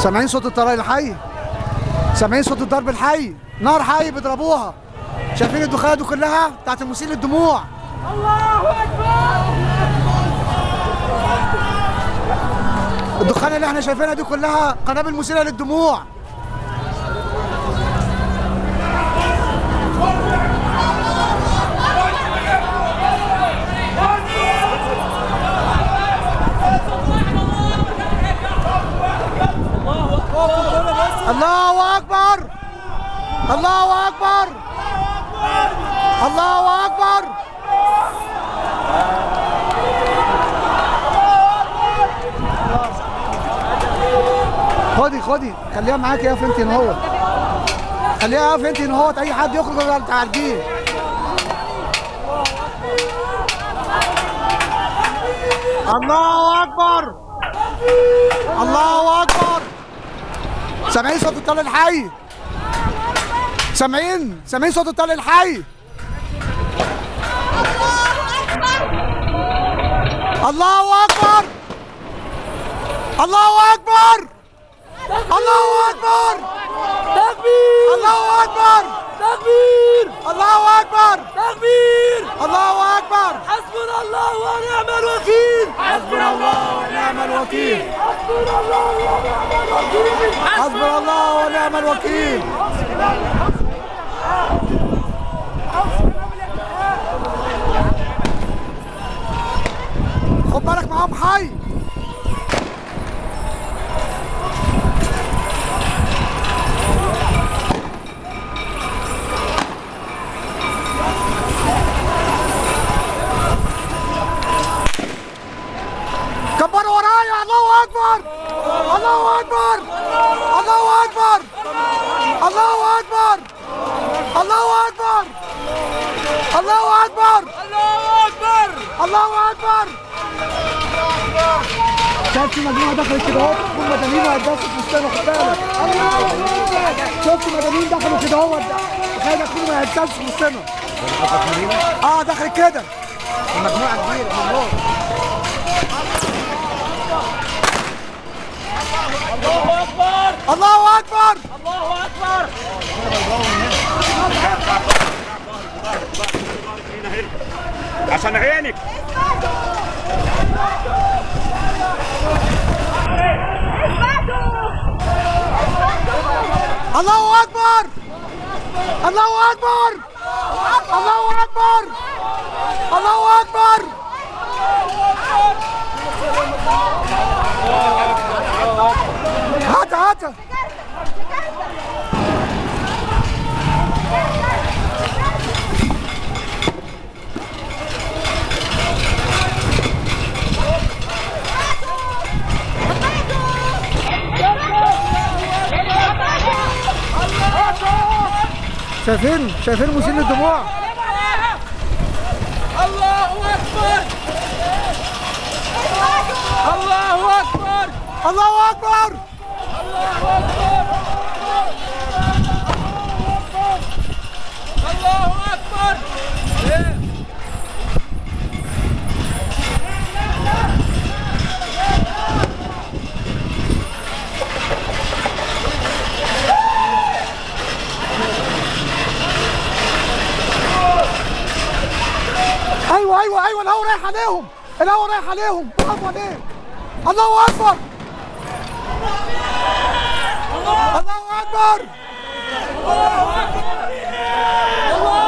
سامعين صوت الطلق الحي؟ سامعين صوت الضرب الحي؟ نار حي بيضربوها. شايفين الدخان دي كلها بتاعت المسيل للدموع. الله اكبر. الدخان اللي احنا شايفينها دي كلها قنابل مسيله للدموع. الله اكبر، الله اكبر، الله اكبر. خدي خدي، خليها معاك يا فنتي هو، خليها يا فنتي هو، اي حد يخرج تعالجيه. الله اكبر، الله اكبر. سامعين صوت الطلق الحي؟ سامعين؟ سامعين صوت الطلق الحي؟ الله اكبر، الله اكبر، الله اكبر، تكبير، الله اكبر، تكبير، الله اكبر، تكبير، الله اكبر. حسبنا الله ونعم الوكيل، حسبنا الله ونعم الوكيل، حسبنا الله ونعم الوكيل، حسبنا الله ونعم الوكيل. خد بالك معاهم حي. كبروا ورايا. الله اكبر، الله اكبر، الله اكبر، الله اكبر، الله اكبر، الله اكبر، الله اكبر، الله اكبر. شفت مجموعة دخلت كده اهو، كل مدنيين وهتدخل في وسطنا، خد بالك. شفت مدنيين دخلوا كده اهو، خايف يكونوا ما يهتزش في وسطنا. دخلت كده مجموعة كبيرة من هون. الله اكبر، الله اكبر، الله اكبر. عشان عينك. الله اكبر، الله اكبر، الله اكبر، الله اكبر. هات هات. شايفين؟ شايفين مسيل الدموع؟ الله اكبر، الله اكبر، الله اكبر، الله اكبر، الله اكبر. ايوه ايوه ايوه، الهوا رايح عليهم، الهوا رايح عليهم، برافو عليك. الله اكبر، الله اكبر، الله اكبر، الله